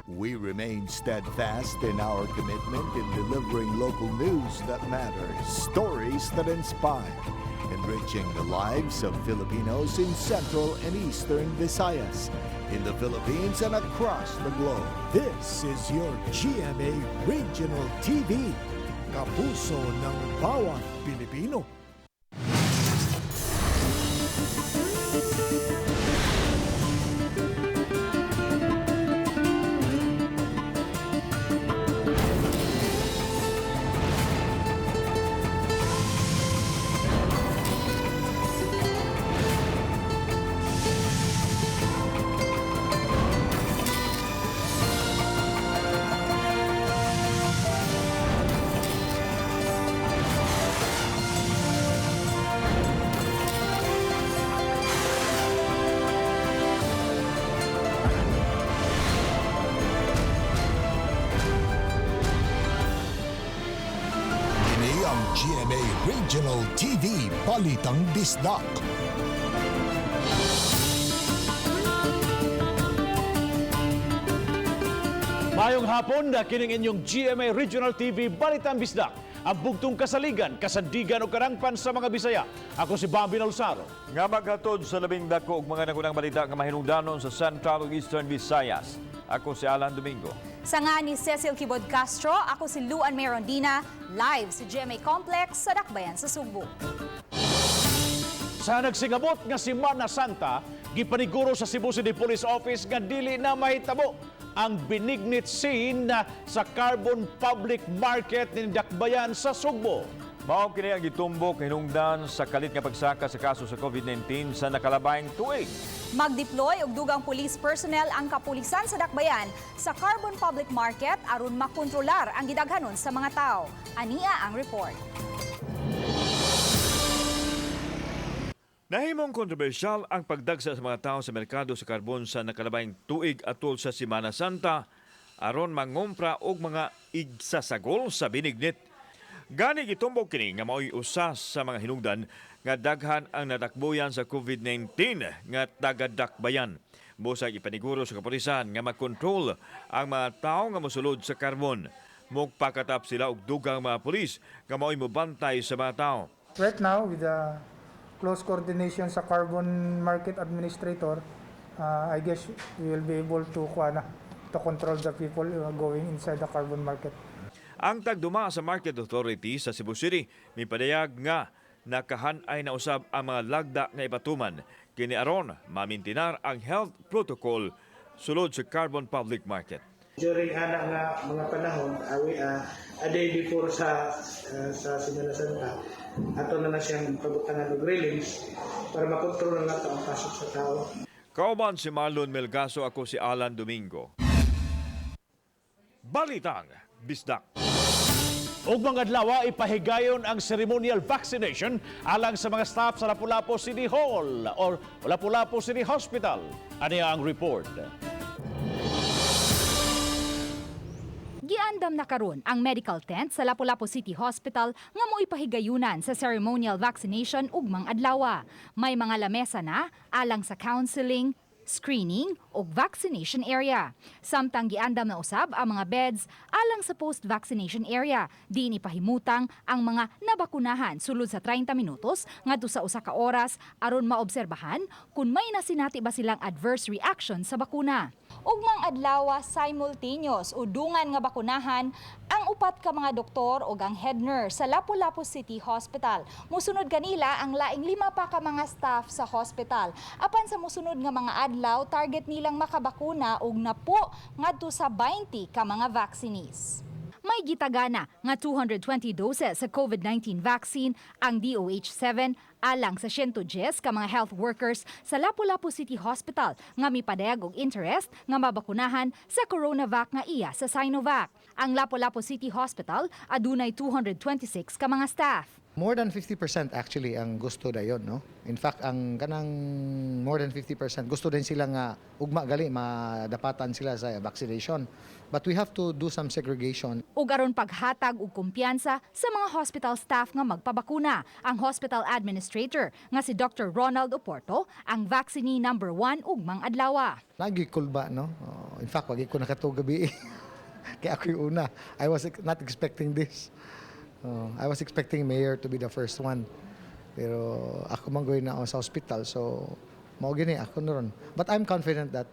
We remain steadfast in our commitment in delivering local news that matters, stories that inspire, enriching the lives of Filipinos in Central and Eastern Visayas, in the Philippines and across the globe. This is your GMA Regional TV, kapuso ng bawat Pilipino. Kini ang GMA Regional TV Balitang Bisdak. Mayong hapon na kining inyong GMA Regional TV Balitang Bisdak. Ang bugtong kasaligan, kasandigan o karangpan sa mga Bisaya. Ako si Bobby Nalsaro. Nga maghatod sa labing dako og mga nagunang balita nga mahinungdanon sa Central ug Eastern Visayas. Ako si Alan Domingo. Sa nga ni Cecil Kibod Castro, ako si Luan Merondina, live sa GMA Complex sa Dakbayan sa Sugbo. Sa nagsingabot nga Semana Santa, gipaniguro sa Cebu City Police Office nga dili na mahitabo ang binignit scene sa Carbon Public Market ni Dakbayan sa Sugbo. Mao kini ang gitumbok hinungdan sa kalit nga pagsaka sa kaso sa COVID-19 sa nakalabayng tuig. Magdeploy og dugang police personnel ang kapulisan sa Dakbayan sa Carbon Public Market aron makontrolar ang gidaghanon sa mga tao. Ania ang report. Nahimong kontrobersyal ang pagdagsa sa mga tao sa merkado sa karbon sa nakalabayng tuig atol sa Semana Santa aron mangompra og mga igsasagol sa binignit. Gani gitumbok kini nga mao'y usa sa mga hinungdan nga daghan ang nadakboyan sa COVID-19 nga tagadakbayan. Busag ipaniguro sa kapulisan nga makontrol ang mga tao nga mosulod sa karbon. Mugpakatap sila og dugang mga pulis nga mao'y mobantay sa mga tao. Right now, with the close coordination sa Carbon Market Administrator, I guess we will be able to, kuha na, to control the people going inside the carbon market. Ang tagduma sa Market Authority sa Cebu City mipadayag nga nakahanay na usab ang mga lagda nga ipatuman kini aron mamintinar ang health protocol sulod sa Carbon Public Market. During ana nga mga panahon, awi a day before sa Semana Santa, ato na na siyang pabutangan og railings para makontrol na nato ang pasok sa tao. Kauban si Marlon Melgaso, ako si Alan Domingo. Balitang Bisdak. Ug mga adlaw ipahigayon ang ceremonial vaccination alang sa mga staff sa Lapu-Lapu City Hall or Lapu-Lapu City Hospital. Ania ang report. Giandam na karon ang medical tent sa Lapu-Lapu City Hospital nga mo'y pahigayunan sa ceremonial vaccination ugmang adlawa. May mga lamesa na alang sa counseling, screening ug vaccination area. Samtang giandam na usab ang mga beds alang sa post-vaccination area. Diin ipahimutang ang mga nabakunahan sulod sa 30 minutos ngadto sa usa ka oras aron maobserbahan kung may nasinati ba silang adverse reaction sa bakuna. Ugmang adlaw simultaneous udungan nga bakunahan ang upat ka mga doktor ug ang head nurse sa Lapu-Lapu City Hospital. Musunod kanila ang laing lima pa ka mga staff sa hospital. Apan sa musunod nga mga adlaw, target nilang makabakuna og napo ngadto sa 20 ka mga vaccinees. May gitagana nga 220 doses sa COVID-19 vaccine ang DOH-7 alang sa 110 ka mga health workers sa Lapu-Lapu City Hospital nga mipadayag og interest nga mabakunahan sa CoronaVac nga iya sa Sinovac. Ang Lapu-Lapu City Hospital adunay 226 ka mga staff. More than 50% actually ang gusto dayon, no? In fact, ang kanang more than 50% gusto din sila nga ugma gali madapatan sila sa vaccination. But we have to do some segregation. Ug aron paghatag og kumpiyansa sa mga hospital staff nga magpabakuna, ang hospital administrator nga si Dr. Ronald Oporto ang vaccinee number 1 ugmang adlawa. Lagi kulba, no? Oh, in fact, wagi ko nakatug gabi. Kaya ako yung una. I was not expecting this. Oh, I was expecting mayor to be the first one. Pero ako man going na ako sa hospital, so mao gini ako na ron. But I'm confident that,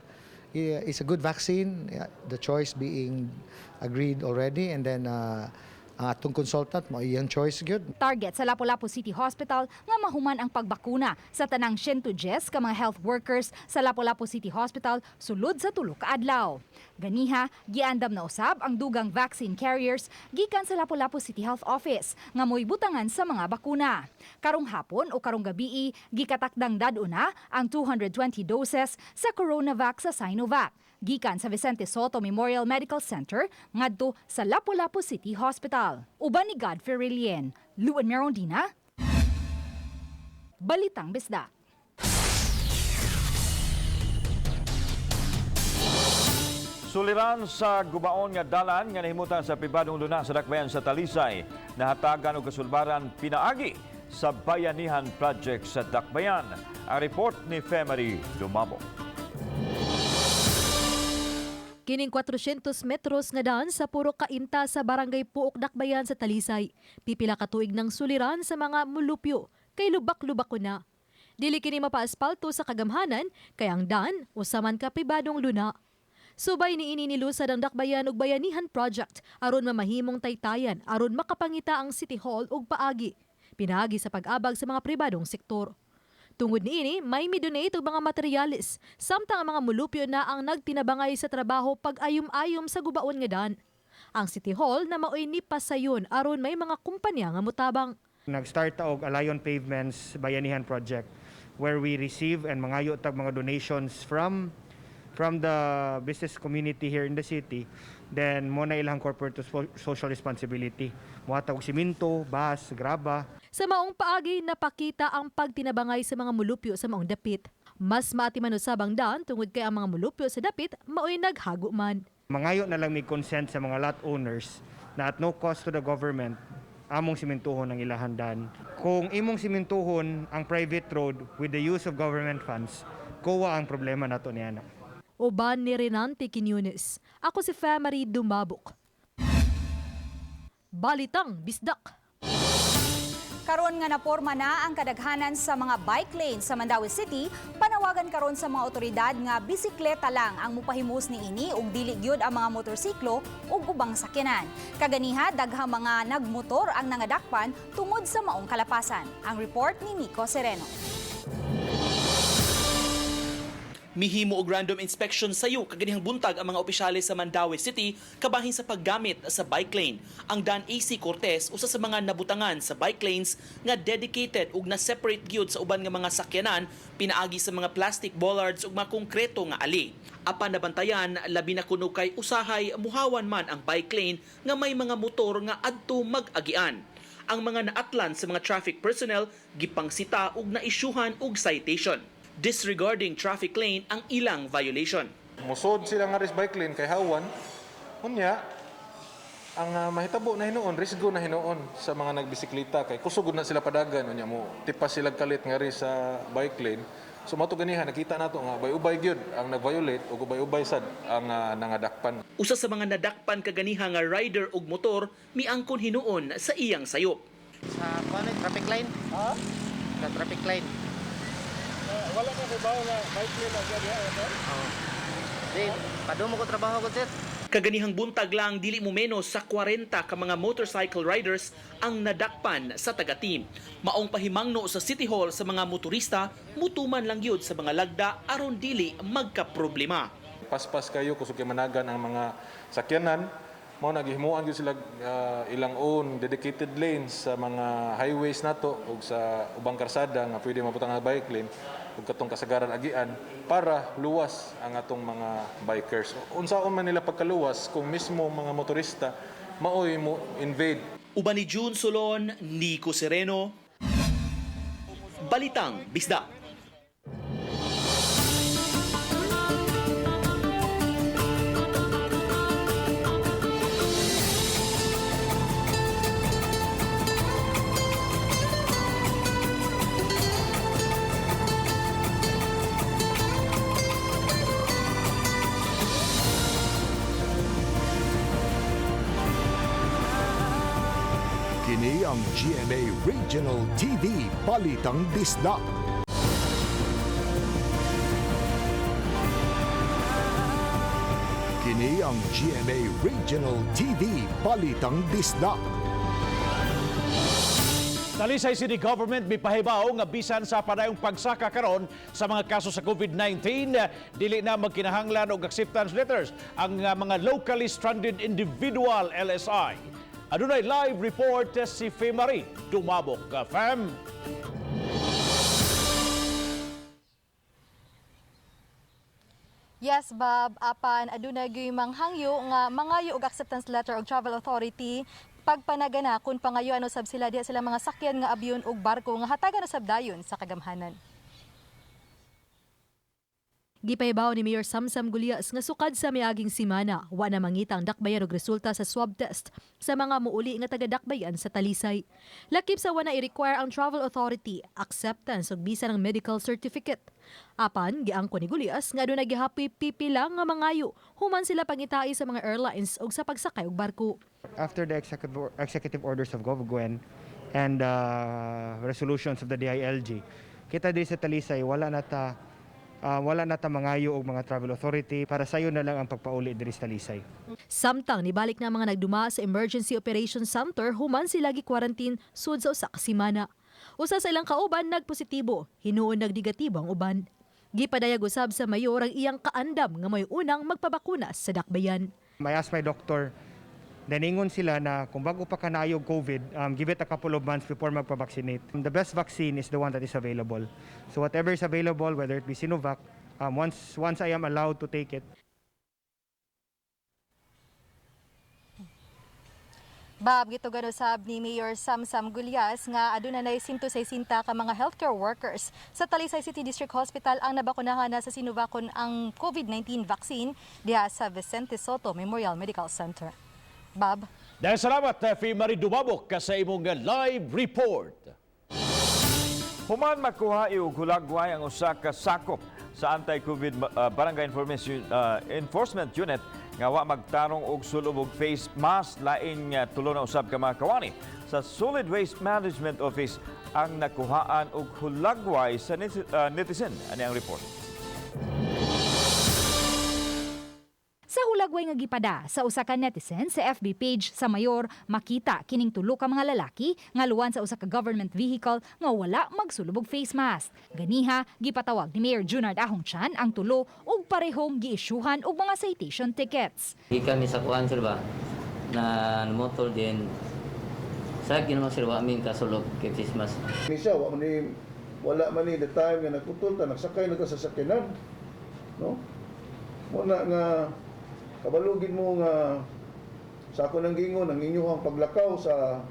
yeah, it's a good vaccine, yeah, the choice being agreed already, and then ang atong consultant mo iyang choice gyud. Target sa Lapu-Lapu City Hospital nga mahuman ang pagbakuna sa tanang 110 ka mga health workers sa Lapu-Lapu City Hospital sulod sa 3 ka adlaw. Ganiha, giandam na usab ang dugang vaccine carriers gikan sa Lapu-Lapu City Health Office nga mo'y butangan sa mga bakuna. Karong hapon o karong gabii, gikatakdang dad-on na ang 220 doses sa CoronaVac sa Sinovac gikan sa Vicente Soto Memorial Medical Center ngadto sa Lapu-Lapu City Hospital. Uban ni Godfrey Relien, Luan Merondina, Balitang Bisdak. Suliran sa gubaon nga dalan nga nahimutan sa pribadong luna sa Dakbayan sa Talisay, nahatagan og kasulbaran pinaagi sa Bayanihan Project sa Dakbayan. Ang report ni Femery Dumabo. Kining 400 metros nga daan sa Purok Kainta sa Barangay Puok, Dakbayan sa Talisay. Pipila ka tuig ng suliran sa mga mulupyo kay lubak-lubak ko na. Dili kini mapaasfalto sa kagamhanan kay ang daan usa man ka pribadong luna. Subay niini nilusad ang Dakbayan og Bayanihan Project aron mamahimong taytayan aron makapangita ang City Hall og paagi pinaagi sa pag-abag sa mga pribadong sektor. Tungod niini, may midonate og mga materyales, samtang ang mga mulupyo na ang nagtinabangay sa trabaho pag-ayom-ayom sa gubaon nga daan. Ang City Hall na maoy ni pasayon aron may mga kumpanya nga mutabang. Nag-start ta og Alayon Pavements Bayanihan Project where we receive and mangayo tag mga donations from the business community here in the city. Then mo na ilang corporate social responsibility. Mohatag og simento, bas, graba. Sa maong paagi, napakita ang pagtinabangay sa mga mulupyo sa maong dapit. Mas maatiman usab ang daan tungod kay ang mga mulupyo sa dapit maoy naghago man. Mangayo na lang may consent sa mga lot owners na at no cost to the government among simintuhon ang ilahan daan. Kung imong simintuhon ang private road with the use of government funds, kuwa ang problema nato niana. Uban ni Renante Quiñones. Ako si Famary Dumabok. Balitang Bisdak. Karon nga naporma na ang kadaghanan sa mga bike lanes sa Mandaue City, panawagan karon sa mga otoridad nga bisikleta lang ang mupahimos niini ug dili gyud ang mga motorsiklo ug ubang sakyanan. Kaganiha, daghang mga nagmotor ang nangadakpan tungod sa maong kalapasan. Ang report ni Nico Sereno. Mihimo og random inspection sayo kaganihang buntag ang mga opisyales sa Mandaue City kabahin sa paggamit sa bike lane. Ang Dan AC Cortez usa sa mga nabutangan sa bike lanes nga dedicated ug na-separate gyud sa uban nga mga sakyanan pinaagi sa mga plastic bollards ug mga konkreto nga ali. Apan nabantayan, labi na kuno kay usahay muhawan man ang bike lane nga may mga motor nga adto mag-agian. Ang mga naatlan sa mga traffic personnel gipangsita ug naisyuhan og citation. Disregarding traffic lane ang ilang violation. Musod sila nga ris bike lane kay hawan. Unya, ang mahitabo na hinuon, risgo na hinuon sa mga nagbisikleta kay kusog na sila padagan, unya mo tipas sila kalit nga ris sa bike lane. So mato ganiha nakita nato nga ubay-ubay gyud ang nag-violate ug ubay-ubay sad ang nangadakpan. Usa sa mga nadakpan kaganiha nga rider og motor miangkon hinuon sa iyang sayop. Sa kuan, traffic line? Ha? Sa traffic line. Wala ka kabaw na bike lane ang diha, sir? Oo. Di, padumo ko trabaho ko, sir. Kaganihang buntag lang, dili mo menos sa 40 ka mga motorcycle riders ang nadakpan sa taga-team. Maong pahimangno sa City Hall sa mga motorista, mutuman lang gyud sa mga lagda aron dili magkaproblema. Paspas kayo, kusog kay managan ang mga sakyanan. Mao naghimuan gyud sila ilang own dedicated lanes sa mga highways nato ug sa ubang karsada nga pwede mabutang ang bike lane ug katong kasagaran agian para luwas ang atong mga bikers. Unsaon man nila pagkaluwas kung mismo mga motorista maoy mo invade. Uban ni June Solon, Nico Sereno, Balitang Bisdak. Kini ang GMA Regional TV Balitang Bisdak. Kini ang GMA Regional TV Balitang Bisdak. Talisay City Government mipahibaw nga bisan sa padayong pagsaka karon sa mga kaso sa COVID-19, dili na magkinahanglan og acceptance letters ang mga locally stranded individual, LSI. Adunay live report si Femari Dumabok. Fem. Yes, Bob, apan aduna gyud manghangyo nga mangayo og acceptance letter og travel authority pagpanagana kung pangayuan usab sila diha sila mga sakyan nga abyon og barko nga hatagan usab dayon sa kagamhanan. Gipahibaw ni Mayor Samsam Gulias nga sukad sa miaging simana, wa na mangita ang Dakbayan og resulta sa swab test sa mga muuli nga taga-Dakbayan sa Talisay. Lakip sa wa na i-require ang travel authority, acceptance ug bisan ang medical certificate. Apan giangko ni Gulias nga aduna gihapoy pipila nga mangayo human sila pangitai sa mga airlines ug sa pagsakay og barko. After the executive orders of Gov Gwen and resolutions of the DILG, kita diri sa Talisay wala na ta mangayo og mga travel authority para sayo na lang ang pagpauli diri sa Talisay. Samtang nibalik na ang mga nagduma sa Emergency Operations Center human sila gi-quarantine sud sa usa ka semana. Usa sa ilang kauban nagpositibo, hinuon nagnegatibo ang uban. Gipadayag usab sa mayor ang iyang kaandam nga may unang magpabakuna sa Dakbayan. I asked my doctor, naningon sila na kung bago pa ka naayog COVID, give it a couple of months before magpa-vaccinate. The best vaccine is the one that is available. So whatever is available, whether it be Sinovac, once I am allowed to take it. Bob, gitugan usab ni Mayor Samsam Gulyas nga aduna nay 160 ka mga healthcare workers sa Talisay City District Hospital ang nabakunahan na sa Sinovac kon ang COVID-19 vaccine diha sa Vicente Soto Memorial Medical Center. Bob. Dahil salamat, Fe Marie Dumabok, sa imong live report. Human makuha og hulagway ang usa ka sakop sa Anti-COVID Barangay Enforcement Unit nga wa magtarong og sulob og face mask, laing tulo na usab ka mga kawani sa Solid Waste Management Office ang nakuhaan og hulagway sa netizen. Ani ang report. Sa hulagway nga gipada sa usa ka netizen sa FB page sa mayor, makita kining tulo ka mga lalaki nga luwan sa usa ka government vehicle nga wala magsulubog face mask. Ganiha gipatawag ni Mayor Junard Ahong Chan ang tulo ug parehong giisyuhan og mga citation tickets. Gikan mi sa kuan, sir, ba na motor din sa naman, sir, wa mi kasulog kay face mask. Ni siya, wa man ni, wala man ni the time nga nagputol ta, nagsakay na ta sa sakyanan. No? Mo na nga kabalugin mo nga sa ako nang gingon ang inyong paglakaw sa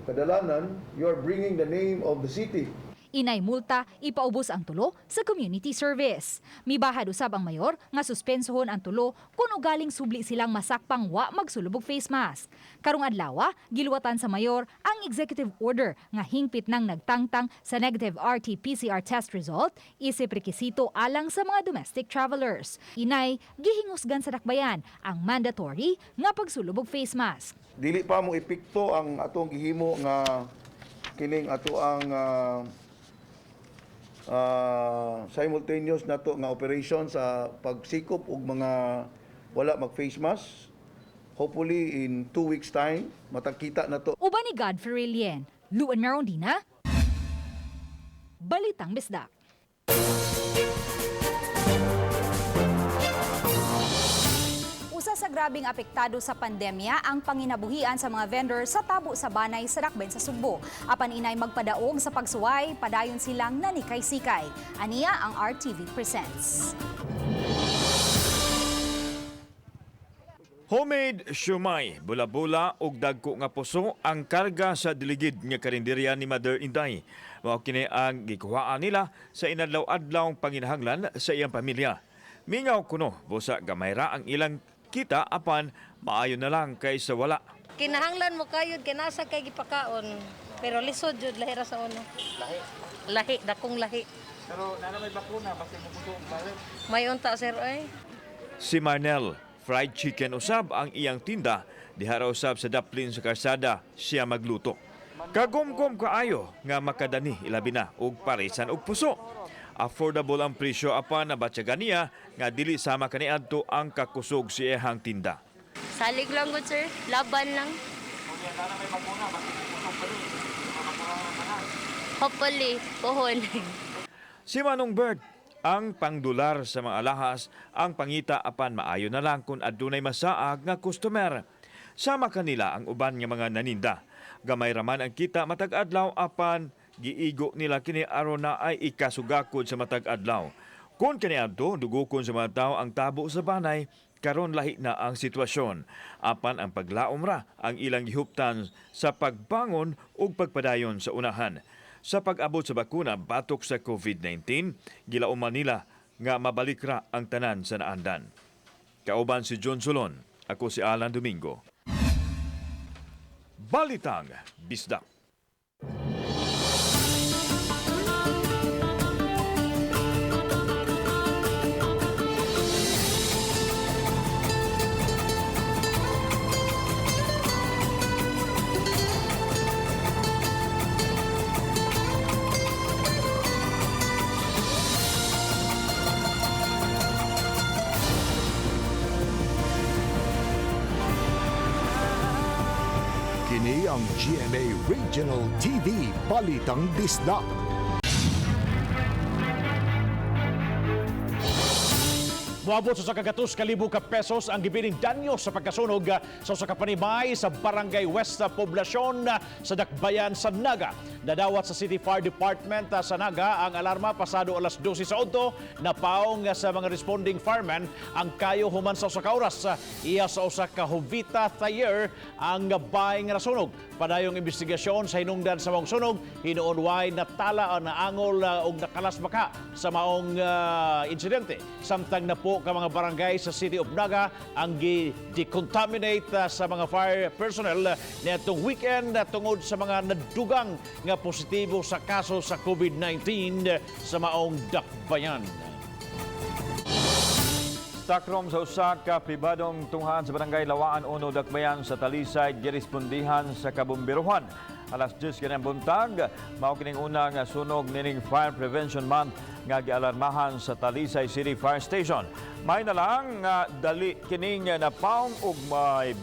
kadalanan, you are bringing the name of the city. Inay multa, ipaubos ang tulo sa community service. Mibahad usab ang mayor nga suspensohon ang tulo kung ugaling subli silang masakpang wa magsulubog face mask. Karong adlaw, giluwatan sa mayor ang executive order nga hingpit nang nagtangtang sa negative RT-PCR test result isip rekisito alang sa mga domestic travelers. Inay, gihingusgan sa Dakbayan ang mandatory nga pagsulubog face mask. Dili pa mo epekto ang atong gihimo nga kining ato ang simultaneous nato nga operation sa pagsikop og mga wala mag face mask. Hopefully in 2 weeks time matakita na to. Uban ni Godfrey Lien, Luan Merondina, Balitang Bisdak. Usa sa grabing apektado sa pandemya ang panginabuhian sa mga vendor sa tabo sa Banay sa Dakbayan sa Sugbo. Apan inay magpadaog sa pagsuway, padayon silang nanikay-sikay. Aniya ang RTV Presents. Homemade siomay, bula-bula ug dagko nga puso ang karga sa diligid nga karinderya ni Mother Inday. Mao kini ang gikuhaan nila sa inadlaw-adlaw panginahanglan sa iyang pamilya. Mingaw kuno busa gamay ra ang ilang kita apan maayo na lang kaysa wala. Kinahanglan mo kayod kay nasa kay gipakaon. Pero lisod jud lahi ra sa uno. Lahi. Lahi, dakong lahi. Pero naa may bakuna basta mo puso balik. May unta sir ay. Si Marnel, fried chicken usab ang iyang tinda, diha ra usab sa daplin sa karsada siya magluto. Kagumgum kaayo nga makadani ilabi na og parisan og puso. Affordable ang presyo apan nabatyagan niya nga dili sama kaniadto ang kakusog si iyang tinda. Salig lang gud sir, laban lang. Hopefully, pohon. Si Manong Bird, ang pangdular sa mga alahas, ang pangita apan maayo na lang kung adunay masaag nga customer. Sama kanila ang uban nga mga naninda. Gamay raman ang kita matag adlaw apan giigo nila kini aron na ay ikasugakod sa matag adlaw. Kung kaniadto dugukon sa mga tao ang tabo sa banay, karon lahi na ang sitwasyon. Apan ang paglaom ra ang ilang gihuptan sa pagbangon ug pagpadayon sa unahan. Sa pag-abot sa bakuna batok sa COVID-19, gilauman nila nga mabalik ra ang tanan sa naandan. Kauban si John Solon, ako si Alan Domingo. Balitang Bisdak. Kini ang GMA Regional TV Balitang Bisdak. Moabot sa 100,000 ka pesos ang gibining danyo sa pagkasunog sa usa ka panimay sa Barangay West Poblacion sa Dakbayan sa Naga. Nadawat sa City Fire Department sa Naga ang alarma pasado alas 12 sa udto. Napaong sa mga responding firemen ang kayo human sa usa ka oras. Iya sa usa ka Jovita Thayer ang bahay nga nasunog. Padayong investigasyon sa hinungdan sa maong sunog, hinuon way natala o naangol og nakalas baka sa maong insidente. Samtang napo ka mga barangay sa City of Naga ang gi-decontaminate sa mga fire personnel niadtong weekend tungod sa mga nadugang nga positibo sa kaso sa COVID-19 sa maong dakbayan. Stockroom sa usa ka pribadong tunghaan sa barangay Lawaan 1, Dakbayan sa Talisay girespondihan sa kabomberohan. Alas 10 kanang buntag, mao kining unang sunog nining Fire Prevention Month nga gialarmahan sa Talisay City Fire Station. May na lang nga dali kining napaong ug may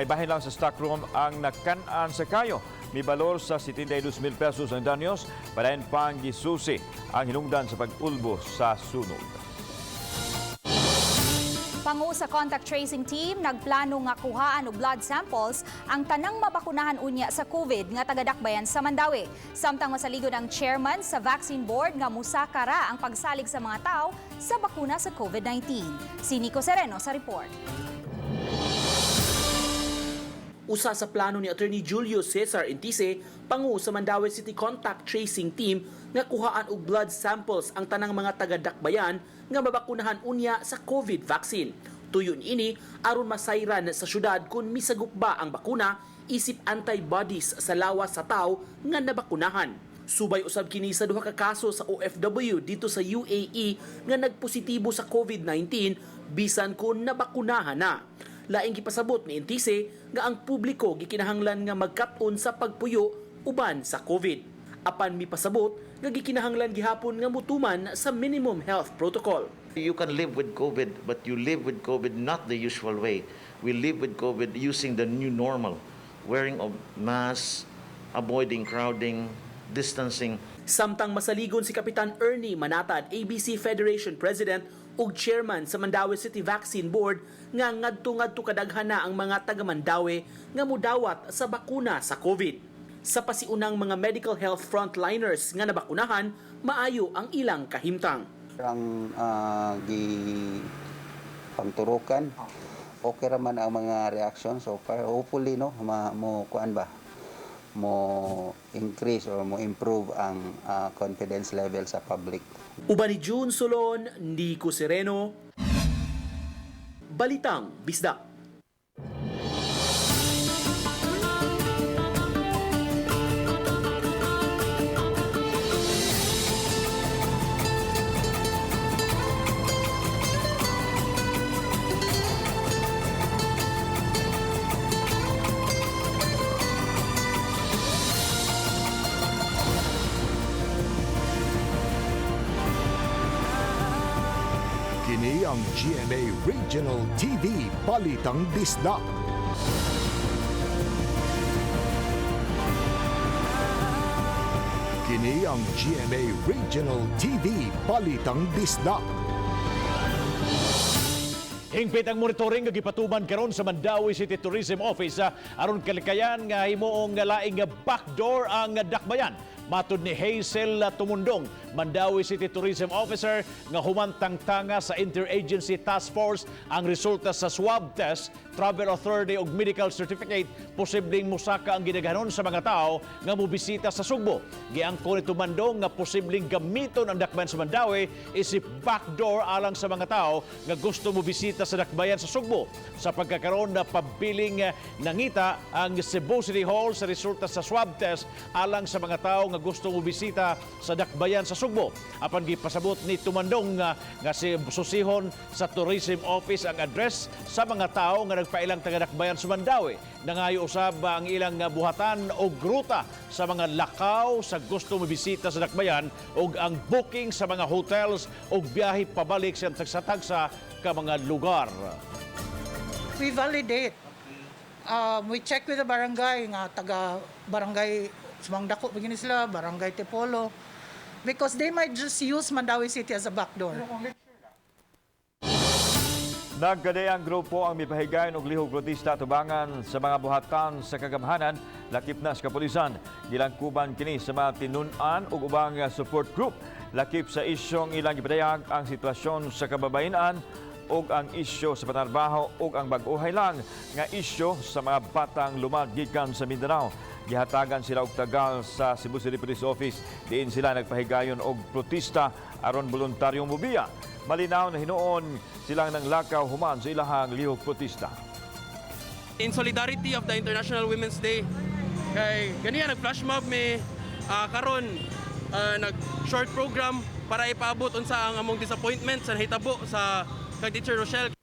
bahin lang sa stockroom ang nakan-an sa kayo. Mibalor sa 72,000 pesos ang danyos, padayon pang gisusi ang hinungdan sa pag-ulbo sa sunog. Pangu sa contact tracing team, nagplano nga kuhaan og blood samples ang tanang mabakunahan unya sa COVID nga taga-Dakbayan sa Mandaue. Samtang masaligon ang chairman sa vaccine board nga musaka ra ang pagsalig sa mga tao sa bakuna sa COVID-19. Si Nico Sereno sa report. Usa sa plano ni Attorney Julio Cesar Intise, pangu sa Mandaue City Contact Tracing Team nga kuhaan og blood samples ang tanang mga taga-Dakbayan nga mabakunahan unya sa COVID vaccine. Tuyon ini aron masayran sa syudad kung misagop ba ang bakuna isip antibodies sa lawas sa tao nga nabakunahan. Subay usab kini sa duha ka kaso sa OFW dito sa UAE nga nagpositibo sa COVID-19 bisan kon nabakunahan na. Laing gipasabot ni Intise nga ang publiko gikinahanglan nga magkat-on sa pagpuyo uban sa COVID. Apan mipasabot nga gikinahanglan gihapon nga mutuman sa minimum health protocol. You can live with COVID, but you live with COVID not the usual way. We live with COVID using the new normal, wearing of masks, avoiding crowding, distancing. Samtang masaligon si Kapitan Ernie Manatad, ABC Federation President ug Chairman sa Mandaue City Vaccine Board nga ngadto-ngadto kadaghan na ang mga taga Mandaue nga mudawat sa bakuna sa COVID. Sa pasiunang mga medical health frontliners nga nabakunahan, maayo ang ilang kahimtang. Ang pangturukan Okay raman ang mga reaction so far. Hopefully, no, ma, mo kuan ba, mo increase or mo improve ang confidence level sa public. Uban ni June Solon, Nico Sereno, Balitang Bisdak. Kini ang GMA Regional TV Balitang Bisdak. Kini ang GMA Regional TV Balitang Bisdak. Hingpit ang monitoring nga gipatuman karon sa Mandaue City Tourism Office aron kalikayan nga himuong nga laing nga backdoor ang dakbayan. Matud ni Hazel Tumundong, Mandaue City Tourism Officer, nga humantang tanga sa Interagency Task Force ang resulta sa swab test, travel authority ug medical certificate, posibleng musaka ang gidaghanon sa mga tao nga mobisita sa Sugbo. Giangko ni Tumandong nga posibleng gamiton ang dakbayan sa Mandaue isip backdoor alang sa mga tao nga gusto mobisita sa dakbayan sa Sugbo. Sa pagkakaroon na pabiling nangita ang Cebu City Hall sa resulta sa swab test alang sa mga tao nga gusto mobisita sa dakbayan sa Sugbo. Apan gipasabot ni Tumandong nga si susihon sa Tourism Office ang address sa mga tao nga nagpailang taga-dakbayan sa Mandaue. Nangayo usab ang ilang buhatan og ruta sa mga lakaw sa gusto mobisita sa dakbayan ug ang booking sa mga hotels ug biyahe pabalik sa tagsa-tagsa ka mga lugar. We validate. We check with the barangay nga taga barangay Sumangdako pa gini sila, barangay Tipolo, because they might just use Mandaue City as a backdoor. Nagkadayang grupo ang mipahigayon og lihok protesta tubangan sa mga buhatan sa kagamhanan lakip na sa kapulisan. Gilangkuban kini sa mga tinun-an ug ubang support group lakip sa isyong ilang gipadayag ang sitwasyon sa kababayen-an ug ang isyu sa panarbaho ug ang bag-ohay lang nga isyu sa mga batang lumad gikan sa Mindanao. Gihatagan sila og tagal sa Cebu City Police Office diin sila nagpahigayon og protesta aron voluntaryong mobiya. Malinaw na hinuon silang nanglakaw human sa ilahang lihok protesta. In solidarity of the International Women's Day, kay ganiya nag-flash mob mi karon nag-short program para ipaabot unsa ang among disappointment sa nahitabo sa kay Teacher Rochelle.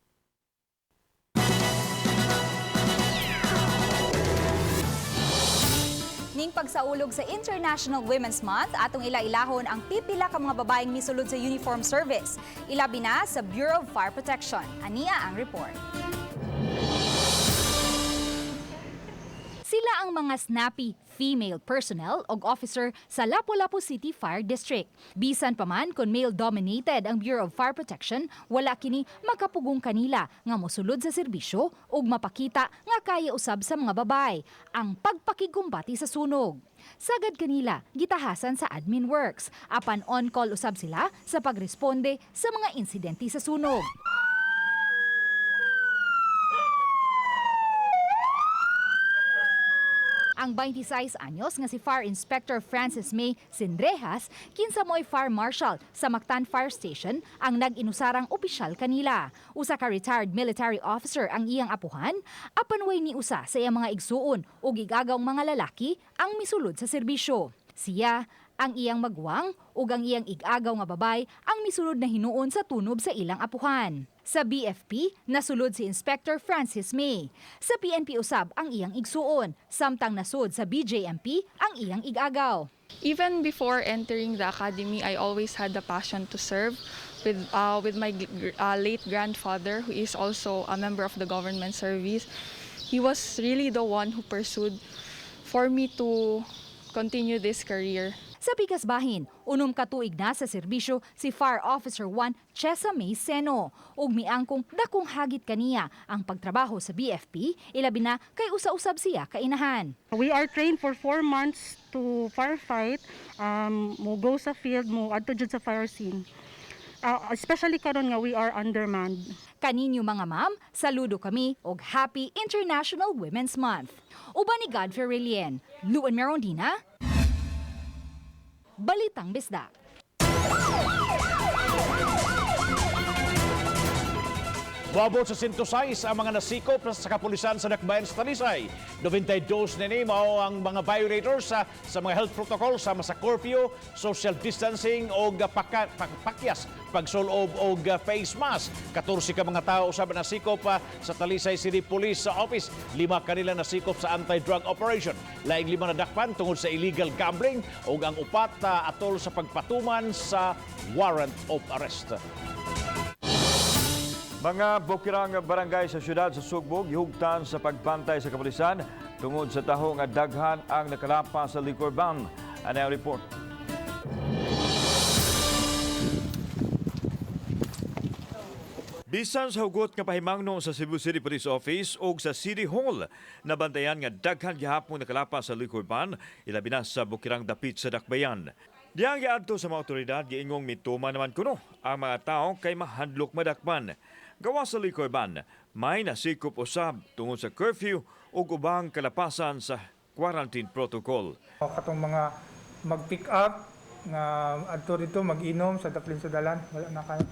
Ning pagsaulog sa International Women's Month, atong ila-ilahon ang pipila ka mga babaeng misulod sa uniform service. Ilabi na sa Bureau of Fire Protection. Ania ang report. Sila ang mga snappy female personnel og officer sa Lapu-Lapu City Fire District. Bisan pa man kung male-dominated ang Bureau of Fire Protection, wala kini makapugong kanila nga mosulod sa serbisyo ug mapakita nga kaya usab sa mga babae ang pagpakigkumbati sa sunog. Sagad kanila, gitahasan sa admin works, apan on-call usab sila sa pagresponde sa mga insidente sa sunog. Ang 26 anyos nga si Fire Inspector Francis May Sindrejas, kinsa mo'y Fire Marshal sa Mactan Fire Station, ang nag-inusarang opisyal kanila. Usa ka retired military officer ang iyang apuhan, apan way ni usa sa iyang mga igsuon ug igagawng mga lalaki ang misulod sa serbisyo. Siya, ang iyang magwang ug ang iyang igagaw nga babay ang misulod na hinuon sa tunob sa ilang apuhan. Sa BFP, nasulod si Inspector Francis May. Sa PNP usab ang iyang igsuon, samtang nasud sa BJMP ang iyang igagaw. Even before entering the academy, I always had the passion to serve with my late grandfather, who is also a member of the government service. He was really the one who pursued for me to continue this career. Sa pikas bahin, 6 ka tuig na sa serbisyo si Fire Officer 1 Chesa May Seno. Ug miangkong dakong hagit kaniya ang pagtrabaho sa BFP, ilabi na kay usa-usab siya kainahan. We are trained for 4 months to firefight, mo go sa field, mo adto jud sa fire scene. Especially karon nga we are undermanned. Kaninyo mga ma'am, saludo kami og Happy International Women's Month. Uban ni Godfrey Relien, Luan Merondina, Balitang Bisdak. Moabot sa 106 ang mga nasikop sa kapulisan sa Dakbayan sa Talisay. 92 nini mao ang mga violators sa mga health protocol sama sa curfew, social distancing o pakyas pagsulob og face mask. 14 ka mga tao usab nasikop sa Talisay City Police Office. 5 kanila nasikop sa anti-drug operation. Laing 5 nadakpan tungod sa illegal gambling ug ang 4 atol sa pagpatuman sa warrant of arrest. Mga bukirang barangay sa syudad sa Sugbo gihugtan sa pagbantay sa kapulisan tungod sa taho nga daghan ang nakalapa sa liquor ban. Ano ang report? Bisan sa hugot nga pahimangno sa Cebu City Police Office ug sa City Hall, nabantayan nga daghan gihapon nakalapa sa liquor ban, ilabi na sa bukirang dapit sa Dakbayan. Diyang giadto sa mga otoridad giingong mituma naman kuno ang mga tao kay mahadlok madakpan. Gawa sa liquor ban, may nasikop usab tungod sa curfew ug ubang kalapasan sa quarantine protocol. Katong mga mag-pick up nga adto dito mag-inom sa daplin sa dalan, wala na kayo.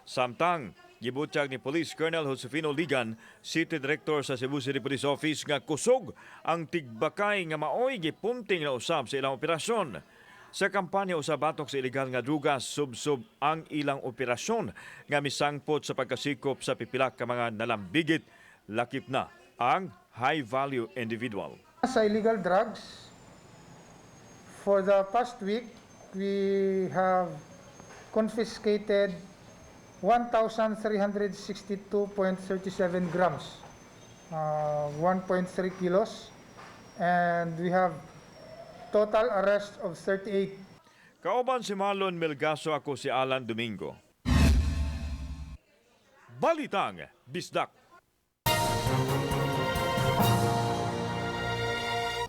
Samtang gibutyag ni Police Colonel Josefino Ligan, City Director sa Cebu City Police Office nga kusog ang tigbakay nga maoy gipunting na usab sa ilang operasyon. Sa kampanya usab batok sa ilegal nga drugas, subsob ang ilang operasyon nga misangpot sa pagkasikop sa pipila ka mga nalambigit, lakip na ang high value individual. Sa illegal drugs, for the past week, we have confiscated 1,362.37 grams, 1.3 kilos, and we have total arrest of 38. Kauban si Marlon Melgaso, ako si Alan Domingo. Balitang Bisdak.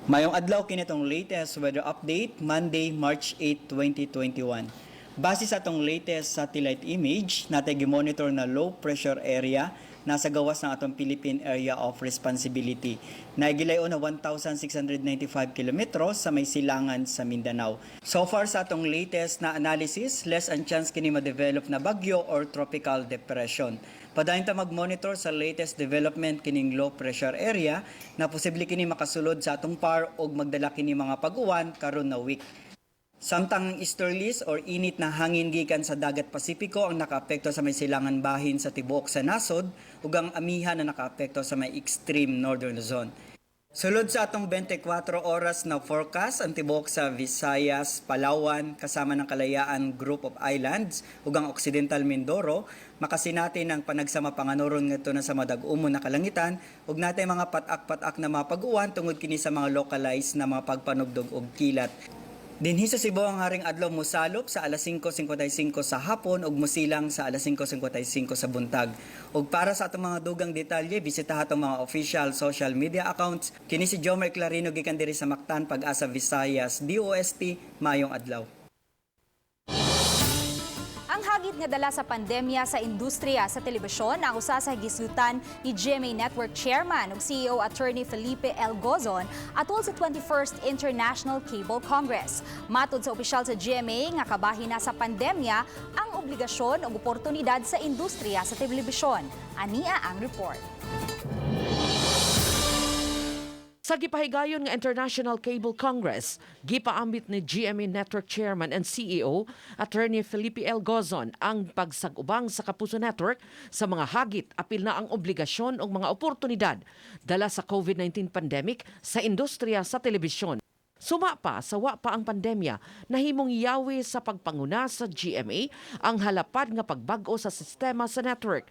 Mayong adlaw kinitong latest weather update Monday, March 8, 2021. Base sa atong latest satellite image, natay gimonitor na low pressure area nasa gawas ng atong Philippine Area of Responsibility. Naigilayon na 1,695 kilometros sa may silangan sa Mindanao. So far sa atong latest na analysis, less ang chance kini ma-develop na bagyo or tropical depression. Padayon ta mag-monitor sa latest development kining low pressure area na posible kini makasulod sa atong par og magdala kini mga pag-uwan karon na week. Samtang ang easterlies or init na hangin gikan sa dagat Pasipiko ang nakaapekto sa may silangan bahin sa tibuok sa nasod ug ang amihan na nakaapekto sa may extreme northern Luzon. Sulod sa atong 24 oras na forecast ang tibuok sa Visayas, Palawan kasama ng Kalayaan Group of Islands ug ang Occidental Mindoro makasinati ng panagsama panganuron ngadto na sa madag-umon na kalangitan ug natay mga patak-patak na mga pag-uwan tungod kini sa mga localized na mga pagpanugdog og kilat. Dinhi sa Cebu ang haring adlaw mosalop sa alas 5:55 sa hapon ug mosilang sa alas 5:55 sa buntag. Ug para sa atong mga dugang detalye, bisitaha atong mga official social media accounts. Kini si Jomer Clarino gikan diri sa Mactan, Pag-asa, Visayas, DOST, maayong adlaw. Ang hagit nga dala sa pandemya sa industriya sa telebisyon ang usa sa gisutan ni GMA Network Chairman ug CEO Attorney Felipe L. Gozon atol sa 21st International Cable Congress. Matod sa opisyal sa GMA nga kabahin na sa pandemya ang obligasyon ug oportunidad sa industriya sa telebisyon. Ania ang report. Sa gipahigayon nga International Cable Congress, gipaambit ni GMA Network Chairman and CEO Attorney Felipe L. Gozon ang pagsag-ubang sa Kapuso Network sa mga hagit apil na ang obligasyon ug mga oportunidad dala sa COVID-19 pandemic sa industriya sa telebisyon. Suma pa sa wa pa ang pandemya, nahimong yawi sa pagpanguna sa GMA ang halapad nga pagbag-o sa sistema sa network,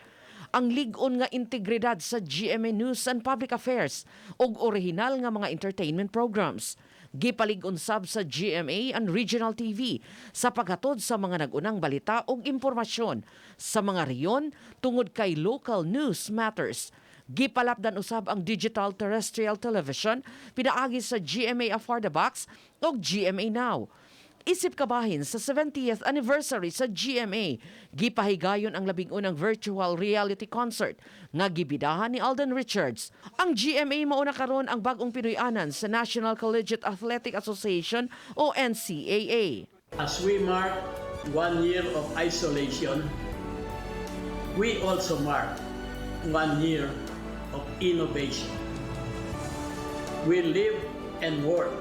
ang lig-on nga integridad sa GMA News and Public Affairs ug orihinal nga mga entertainment programs. Gipalig-on sab sa GMA and Regional TV sa paghatod sa mga nag-unang balita ug impormasyon sa mga rehiyon tungod kay local news matters. Gipalapdan usab ang digital terrestrial television pinaagi sa GMA Affordabox ug GMA Now. Isip kabahin sa 70th anniversary sa GMA, gipahigayon ang 11 virtual reality concert nga gibidahan ni Alden Richards. Ang GMA mauna karon ang bag-ong Pinoy-anan sa National Collegiate Athletic Association o NCAA. As we mark one year of isolation, we also mark one year of innovation. We live and work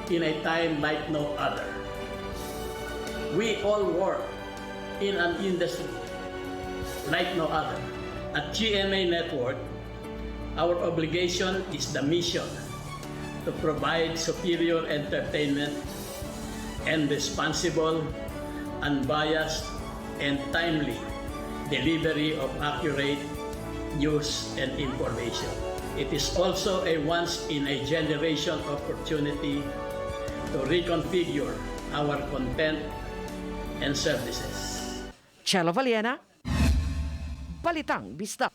in a time like no other. We all work in an industry like no other. At GMA Network, our obligation is the mission to provide superior entertainment and responsible, unbiased, and timely delivery of accurate news and information. It is also a once in a generation opportunity to reconfigure our content and services. Chelo Valiena, Balitang Bisdak.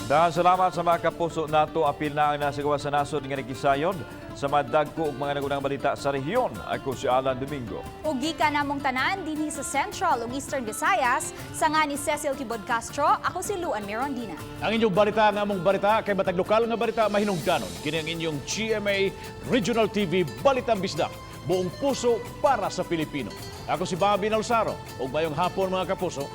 Daghang salamat sa mga kapuso nato. Apil na ang nasa gawas sa nasod nga nagisayon sa madagko ug mga nagunang balita sa rehiyon. Ako si Alan Domingo. Ug gikan namong tanan dinhi sa Central ug Eastern Visayas, sa nga ni Cecil Tibod Castro, ako si Luan Mirondina. Ang inyong balita nga among balita kay matag lokal nga balita mahinungdanon. Kini ang inyong GMA Regional TV Balitang Bisdak. Buong puso para sa Pilipino. Ako si Bobby Nalsaro. Ug maayong hapon, mga kapuso.